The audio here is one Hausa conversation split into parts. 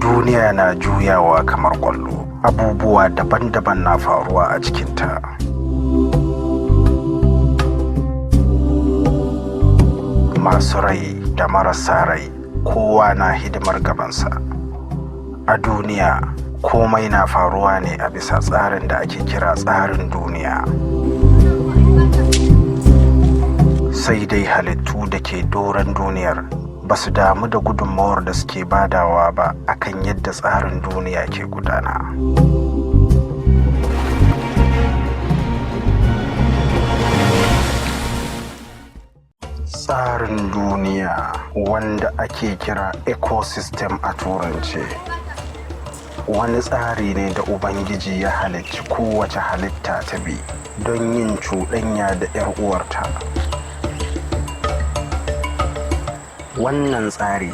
Duniya na juyawa kamar ƙwallo, abubuwa daban-daban na faruwa a cikinta. Masu rai da marasa rai, kowa na hidimar gabansa. A duniya, komai na faruwa ne a bisa tsarin da ake kira tsarin duniya. Sai dai halittu da ke doron duniyar ba su damu da gudunmawar da suke badawa ba akan yadda tsarin duniya ke gudana. Tsarin duniya, wanda ake kira ecosystem a Turance, wani tsari ne da Ubangiji ya halicci kowace halitta ta bi don yin cuɗanya da 'yar uwarta. Wannan tsari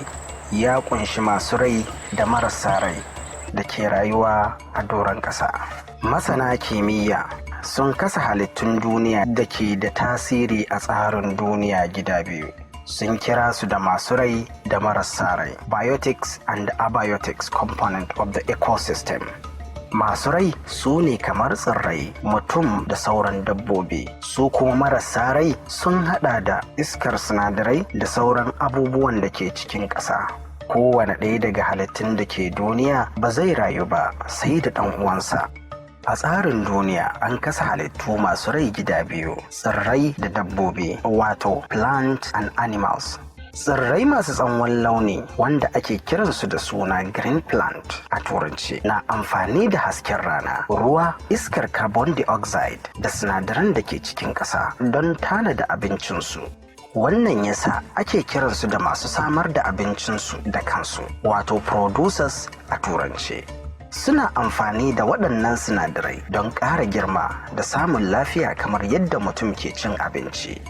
ya ƙunshi masu rai da marasa rai da ke rayuwa a doron ƙasa. Masana kimiyya sun kasa halittun duniya da ke da tasiri a tsarin duniya gida biyu. Sun kira su da masu rai da marasa rai, biotics and abiotics component of the ecosystem. Masu rai su ne kamar tsirrai, mutum da sauran dabbobi. Su kuma marasa rai sun hada da iskar sinadarai da sauran abubuwan da ke cikin ƙasa. Kowane ɗaya daga halittun da ke duniya ba zai rayu ba sai da ɗan uwansa. A tsarin duniya, an kasa halittu masu rai gida biyu, tsirrai da dabbobi, wato plant and animals. Tsirrai masu tsawon launi, wanda ake kiransu da suna green plant a Turanci, na amfani da hasken rana, ruwa, iskar carbon dioxide da sinadaran da ke cikin ƙasa don tanada abincinsu. Wannan yasa ake kiransu da masu samar da abincinsu da kansu, wato producers a Turance. Suna amfani da waɗannan sinadarai don ƙara girma da samun lafiya kamar yadda mutum ke cin abinci.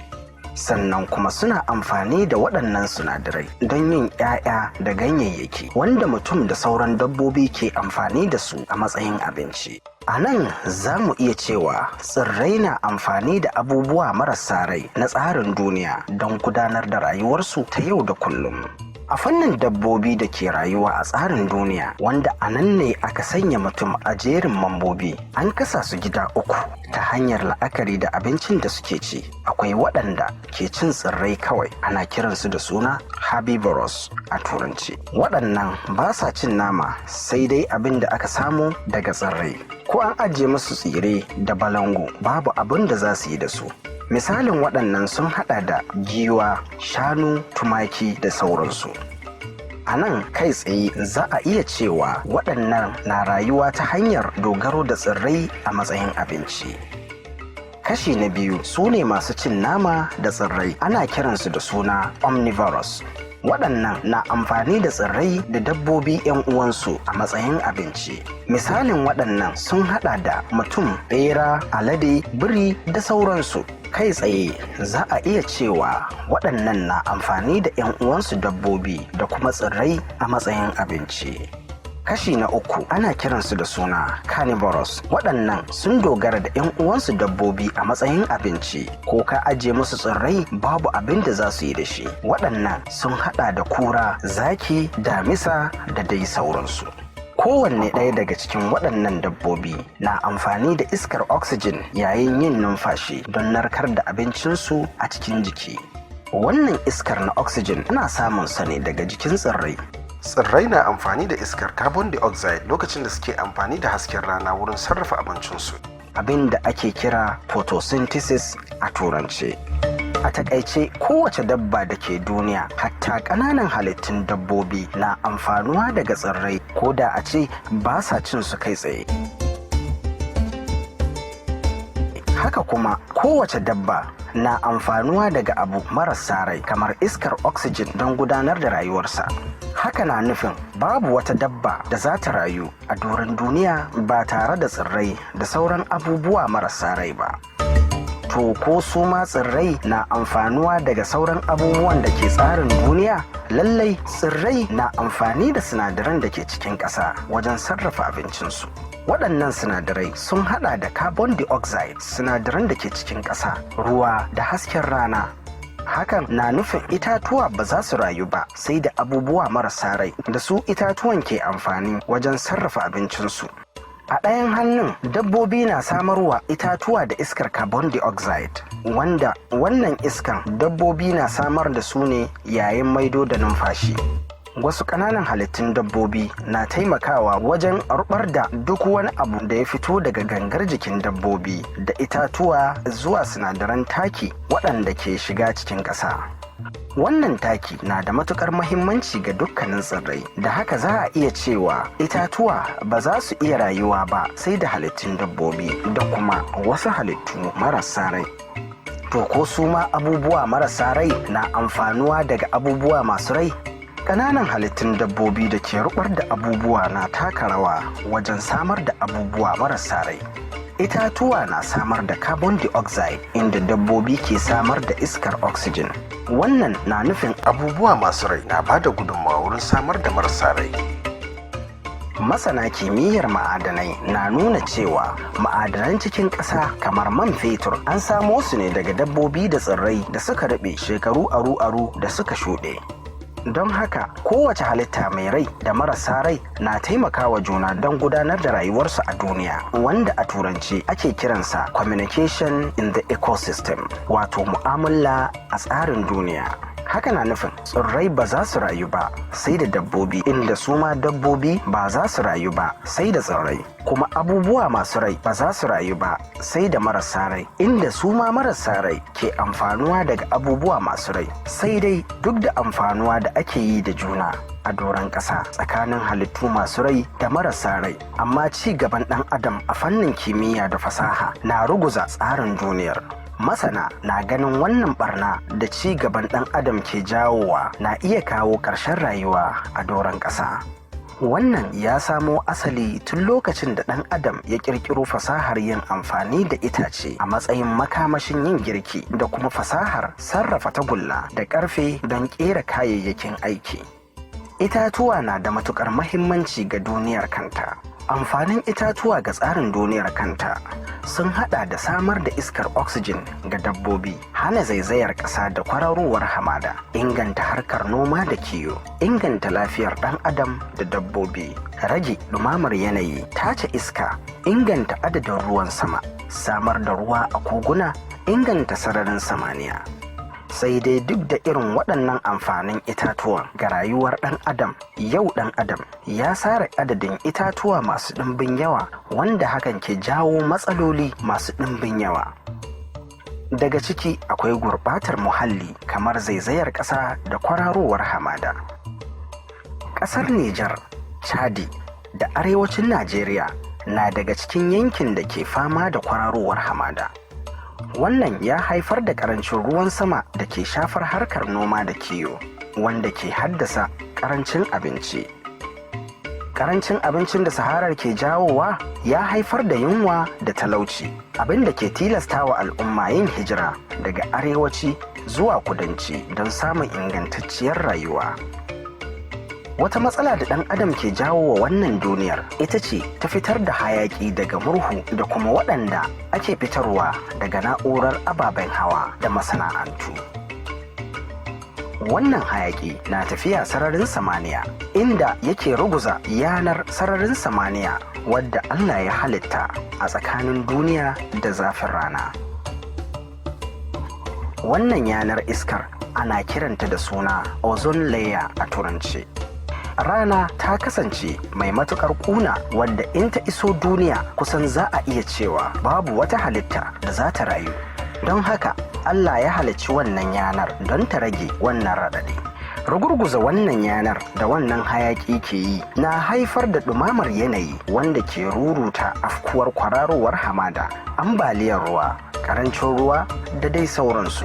Sannan kuma suna amfani da waɗannan sinadarai don yin 'ya'ya da ganyayyaki wanda mutum da sauran dabbobi ke amfani da su a matsayin abinci. A nan za mu iya cewa tsirrai na amfani da abubuwa marasa rai na tsarin duniya don gudanar da rayuwarsu ta yau da kullum. A fannin dabbobi da ke rayuwa a tsarin duniya, wanda a nan ne aka sanya mutum a jerin mambobi, an kasa su gida uku ta hanyar la'akari da abincin da suke ci. Akwai waɗanda ke cin tsirrai kawai, ana kiransu da suna herbivorous a Turanci. Waɗannan ba sa cin nama sai dai abin da aka samu daga tsirrai. Ko an ajiye musu tsire da balangu, babu abin da za su yi da su. Misalin waɗannan sun haɗa da giwa, shanu, tumaki da sauransu. A nan kai tsaye za a iya cewa waɗannan na rayuwa ta hanyar dogaro da tsirrai a matsayin abinci. Kashi na biyu su ne masu cin nama da tsirrai, ana kiransu da suna omnivorous. Waɗannan na amfani da tsirrai da dabbobi 'yan uwansu a matsayin abinci. Misalin waɗannan sun haɗa da mutum, ɓera, alade, biri da sauransu. Kai tsaye za a iya cewa waɗannan na amfani da 'yan uwansu dabbobi da kuma tsirrai a matsayin abinci. Kashi na uku ana kiransu da suna carnivorous. Waɗannan sun dogara da 'yan uwansu dabbobi a matsayin abinci. Ko ka ajiye musu tsirrai, babu abin da za su yi da shi. Waɗannan sun haɗa da kura, zaki, damisa da dai sauransu. Kowanne ɗaya daga cikin waɗannan dabbobi na amfani da iskar oxygen yayin yin numfashi don narkar da abincinsu a cikin jiki. Wannan iskar na oxygen ana samun sa ne daga jikin tsirrai. Tsirrai na amfani da iskar carbon dioxide lokacin da suke amfani da hasken rana wurin sarrafa abincinsu. Abin da ake kira photosynthesis a Turance. A takaice, kowace dabba da ke duniya, hatta ƙananan halittun dabbobi, na amfanuwa daga tsirrai ko da a ce ba sa cin su kai tsaye. Haka kuma kowace dabba na amfanuwa daga abu marasa rai kamar iskar oxygen don gudanar da rayuwarsa. Haka na nufin babu wata dabba da za ta rayu a doron duniya ba tare da tsirrai da sauran abubuwa marasa rai ba. To, ko su ma tsirrai na amfanuwa daga sauran abubuwan da ke tsarin duniya? Lallai, tsirrai na amfani da sinadaran da ke cikin ƙasa wajen sarrafa abincinsu. Waɗannan sinadarai sun hada da carbon dioxide, sinadaran da ke cikin ƙasa, ruwa da hasken rana. Hakan na nufin itatuwa ba za su rayu ba sai da abubuwa marasa rai da su itatuwan ke amfani wajen sarrafa abincinsu. A ɗayan hannun, dabbobi na samarwa itatuwa da iskar carbon dioxide, wanda wannan iskan dabbobi na samar da su ne yayin maido da numfashi. Wasu ƙananan halittun dabbobi na taimakawa wajen rubar da duk wani abu da ya fito daga gangar jikin dabbobi da itatuwa zuwa sinadaran taki waɗanda ke shiga cikin ƙasa. Wannan taki na da matukar mahimmanci ga dukkanin tsirrai, da haka za a iya cewa itatuwa ba za su iya rayuwa ba sai da halittun dabbobi da kuma wasu halittu marasa rai. To, ko su ma abubuwa marasa rai na amfanuwa daga abubuwa masu rai? Ƙananan halittun dabbobi da ke rubar da abubuwa na taka rawa wajen samar da abubuwa marasa rai. Itatuwa na samar da carbon dioxide, inda dabbobi ke samar da iskar oxygen. Wannan na nufin abubuwa masu rai na bada gudunmawa wurin samar da marasa rai. Masana kimiyyar ma'adanai na nuna cewa ma'adanan cikin ƙasa kamar man fetur an samo su ne daga dabbobi da tsirrai da suka ruɓe shekaru aru-aru da suka shuɗe. Don haka kowace halitta mai rai da marasa rai na taimakawa juna don gudanar da rayuwarsu a duniya, wanda a turanci ake kiransa communication in the ecosystem, wato mu'amala a tsarin duniya. Haka na nufin tsirrai ba za su rayu ba sai da dabbobi, inda su ma dabbobi ba za su rayu ba sai da tsirrai, kuma abubuwa masu rai ba za su rayu ba sai da marasa rai, inda su ma marasa rai ke amfanuwa daga abubuwa masu rai. Sai dai duk da amfanuwa da ake yi da juna a doron ƙasa tsakanin halittu masu rai da marasa rai, amma ci gaban ɗan adam a fannin kimiyya da fasaha na ruguza tsarin duniyar. Masana na ganin wannan barna da ci gaban ɗan adam ke jawowa na iya kawo ƙarshen rayuwa a doron ƙasa. Wannan ya samo asali tun lokacin da ɗan adam ya ƙirƙiro fasahar yin amfani da itace a matsayin makamashin yin girki da kuma fasahar sarrafa tagulla da ƙarfe don ƙera kayayyakin aiki. Itatuwa na da matuƙar mahimmanci ga duniyar kanta. Amfanin itatuwa ga tsarin duniyar kanta sun hada da samar da iskar oxygen ga dabbobi, hana zaizayar ƙasa da kwararowar hamada, inganta harkar noma da kiwo, inganta lafiyar ɗan adam da dabbobi, rage ɗumamar yanayi, tace iska, inganta adadin ruwan sama, samar da ruwa a koguna, inganta sararin samaniya. Sai dai duk da irin waɗannan amfanin itatuwan ga rayuwar ɗan adam, yau ɗan adam ya sare adadin itatuwa masu ɗimbin yawa, wanda hakan ke jawo matsaloli masu ɗimbin yawa. Daga ciki akwai gurɓatar muhalli kamar zaizayar ƙasa da kwararowar hamada. Ƙasar Nijar, Chadi da arewacin Najeriya na daga cikin yankin da ke fama da kwararowar hamada. Wannan ya haifar da karancin ruwan sama da ke shafar harkar noma da kiwo, wanda ke haddasa karancin abinci. Karancin abincin da saharar ke jawowa ya haifar da yunwa da talauci, abin da ke tilastawa al'umma yin hijira daga arewaci zuwa kudanci don samun ingantacciyar rayuwa. Wata matsala da ɗan adam ke jawo wa wannan duniyar ita ce ta fitar da hayaƙi daga murhu da kuma waɗanda ake fitarwa daga na'urar ababen hawa da masana'antu. Wannan hayaƙi na tafiya sararin samaniya, inda yake ruguza yanar sararin samaniya wadda Allah ya halitta a tsakanin duniya da zafin rana. Wannan yanar iskar ana kiranta da suna ozone layer a turanci. Rana ta kasance mai matukar kuna, wadda in ta iso duniya kusan za a iya cewa babu wata halitta da za ta rayu. Don haka Allah ya halicci wannan yanar don ta rage wannan raɗaɗi. Rugurguza wannan yanar da wannan hayaƙi ke yi na haifar da ɗumamar yanayi, wanda ke ruruta afkuwar kwararowar hamada, ambaliyar ruwa, ƙarancin ruwa da dai sauransu.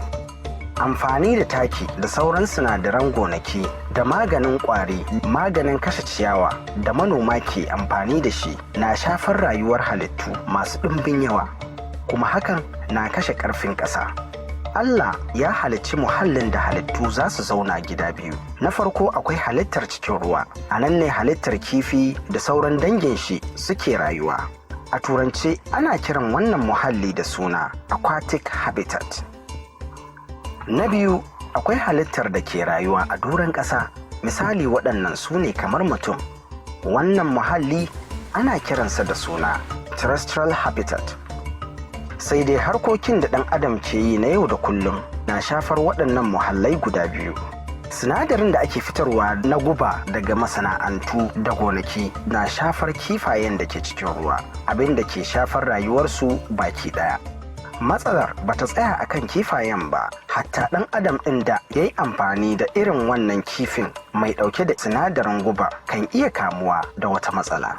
Amfani da taki da sauran sinadaran gonaki da maganin kwari, maganin kashe ciyawa da manoma ke amfani da shi na shafar rayuwar halittu masu ɗimbin yawa, kuma hakan na kashe ƙarfin ƙasa. Allah ya halicci muhallin da halittu za su zauna gida biyu. Na farko, akwai halittar cikin ruwa, a nan ne halittar kifi da sauran dangin shi suke rayuwa. A turance ana kiran wannan muhalli da suna aquatic habitat. Na biyu, akwai halittar da ke rayuwa a doron ƙasa. Misali, waɗannan su ne kamar mutum. Wannan muhalli ana kiransa da suna terrestrial habitat. Sai dai harkokin da ɗan adam ke yi na yau da kullum na shafar waɗannan muhallai guda biyu. Sinadarin da ake fitarwa na guba daga masana'antu da gonaki na shafar kifayen da ke cikin ruwa, abin da ke shafar rayuwarsu baki ɗaya. Matsalar ba ta tsaya akan kifayen ba, hatta ɗan adam ɗin da ya yi amfani da irin wannan kifin mai ɗauke da sinadarin guba kan iya kamuwa da wata matsala.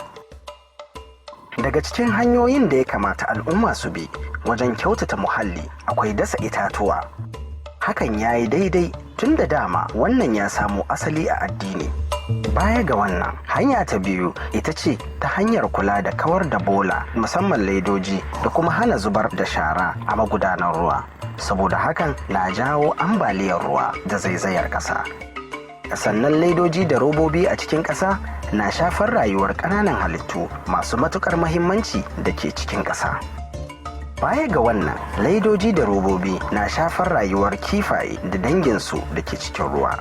Daga cikin hanyoyin da ya kamata al'umma su bi wajen kyautata muhalli akwai dasa itatuwa. Hakan ya yi daidai tun da dama wannan ya samo asali a addini. Baya ga wannan, hanya ta biyu ita ce ta hanyar kula da kawar da bola, musamman ledoji, da kuma hana zubar da shara a magudanar ruwa, saboda hakan na jawo ambaliyar ruwa da zaizayar ƙasa. Sannan ledoji da robobi a cikin ƙasa na shafar rayuwar ƙananan halittu masu matuƙar mahimmanci da ke cikin ƙasa. Baya ga wannan, ledoji da robobi na shafar rayuwar kifaye da danginsu da ke cikin ruwa.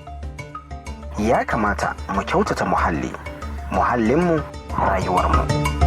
Ya kamata mu kyautata muhalli, muhallinmu, rayuwarmu.